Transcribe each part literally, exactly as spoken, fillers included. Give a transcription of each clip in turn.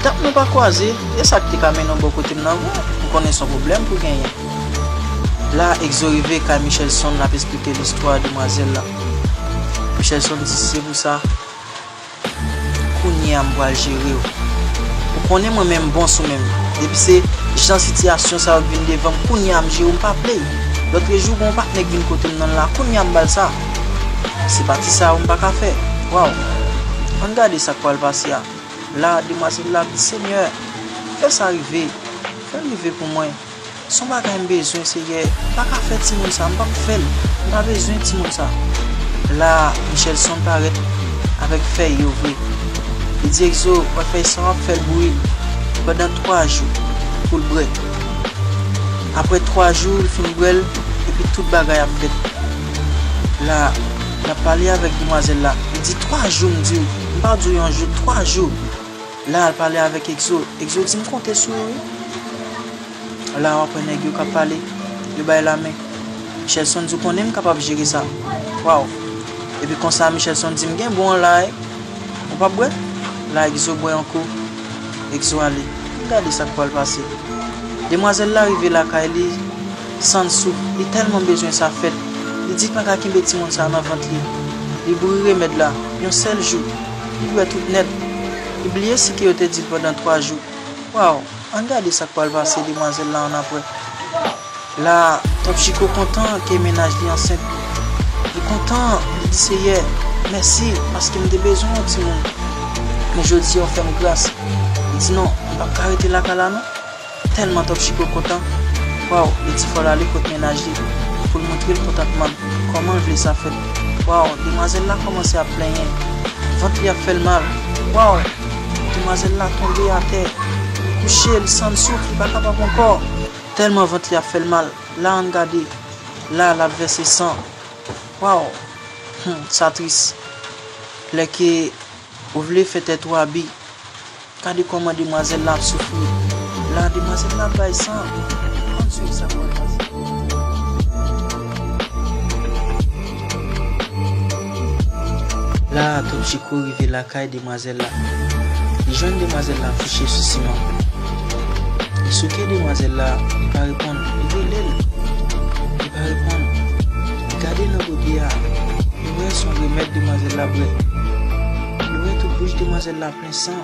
Dap nou pa kwaze, e sa k te ka mennen w bò kote m nan vre, m konnen se yon pwoblèm pou genyen. La, Exo rive kay Michelson, l ap esplike listwa demwazèl la. Michelson di, se pou sa, kounye a m pral jere w. Ou konnen mwen menm bon sou menm. Depi se jan sitiyasyon sa yo vin devan m, kounye a m jere w, m pa play. Lòtrejou, gen yon patnè k vin kote m nan la, kounye a m ba l sa. Se pati sa yo m pa ka fè. Waw. Ann gade sa k pral pase a. La, demwazèl la di, Senyè, fè sa rive. Fè l rive pou mwen. Se yon bagay m bezwen, Senyè. M pa ka fè timoun sa, m p ap fè l. M pa bezwen timoun sa. La, Michelson parèt avèk fèy yo vre. Li di Exo, wè fèy sa w ap fè l bouyi l pandan twa jou pou l bwè. Apre twa jou, l fin bwè l, epi tout bagay ap fèt. La, l ap pale avèk demwazèl la. Li di, twa jou, m di w. M pa di w yon jou, twa jou. La, l pale avèk Exo. Exo di, m konte sou ou, wi. La, w ap wè nèg yo k ap pale. Yo bay lamen. Michelson di, ou konnen m kapab jere sa. Waw. Epi konsa, Michelson di, m gen bon an la, wi. Ou p ap bwè? La, Exo bwè yon kou. Exo ale. Gade sa k pral pase. Demwazèl la rive lakay li, sann souf. Li tèlman bezwen sa fèt. Li di l pa ka kenbe timoun sa nan vant li. Li bouri remèd la. Yon sèl jou, li bwè tout nèt. Li bliye si ke yo te di l pandan twa jou. Waw, ann gade sa k pral pase demwazèl la annapre. La, Top Chiko kontan ke mennaj li ansent. Li kontan, li di, Seyè, mèsi, paske m te bezwen yon timoun. Men jodi a, w fè m gras. Li di, non, m p ap ka rete lakay la, non. Tèlman Top Chiko kontan. Waw, li di fò l ale kot mennaj li pou l montre l kontantman l. Kòman l vle sa fèt? Waw, demwazèl la kòmanse ap plenyen. Vant li ap fè l mal. Waw, demwazèl la tonbe atè. Li kouche, li sann souf, li pa kapab ankò. Tèlman vant li ap fè l mal. La, ann gade. La, l ap vèse san. Waw, hmm, sa tris. Lè ke ou vle fè tèt ou abi, gade kòman demwazèl la ap soufri. La, demwazèl la ap bay san. Ann swiv sa k pral pase. La, Top Chiko rive lakay demwazèl la. Li jwenn demwazèl la kouche sou siman. Li souke demwazèl la, li pa reponn. Li rele l. Li pa reponn. Li gade nan gode a. Li wè se yon remèd demwazèl la bwè. Li wè tout bouch demwazèl la plen san.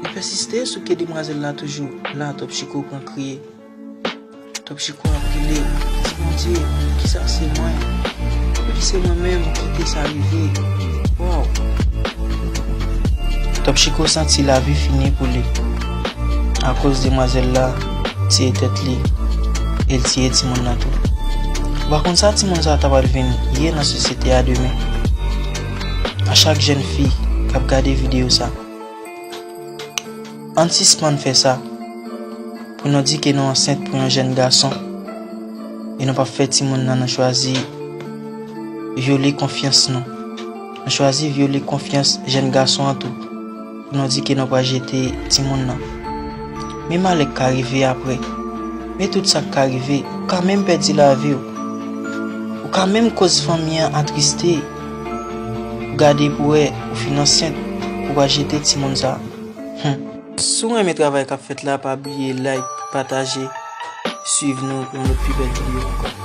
Li pèsiste souke demwazèl la toujou. La, Top Chiko pran kriye. Top Chiko ap rele. Li di, Bondye, poukisa se mwen? Poukisa se mwen menm ki kite sa rive? Waw! Top Chiko santi lavi fini pou li. Akoz demwazèl la tiye tèt li, e l tiye timoun nan tou. Ou pa konn sa timoun sa ta pral vin ye nan sosyete a demen. A chak jèn fi k ap gade videyo sa, ann sispann fè sa. Pou nou di ke nou ansent pou yon jèn gason, e nou p ap fè timoun nan, nou chwazi vyole konfyans nou. Nou chwazi vyole konfyans jèn gason an tou. Pou nou di ke nou pral jete timoun nan. Men malè k ka rive apre. Men tout sa k ka rive. Ou ka menm pèdi lavi w. Ou ka menm koz fanmi an atriste. Ou gade pou wè ou fin ansent, pou w pral jete timoun sa. Hmm. Si w renmen travay k ap fèt la, pa bliye like, pataje, swiv nou pou yon lòt pi bèl videyo ankò.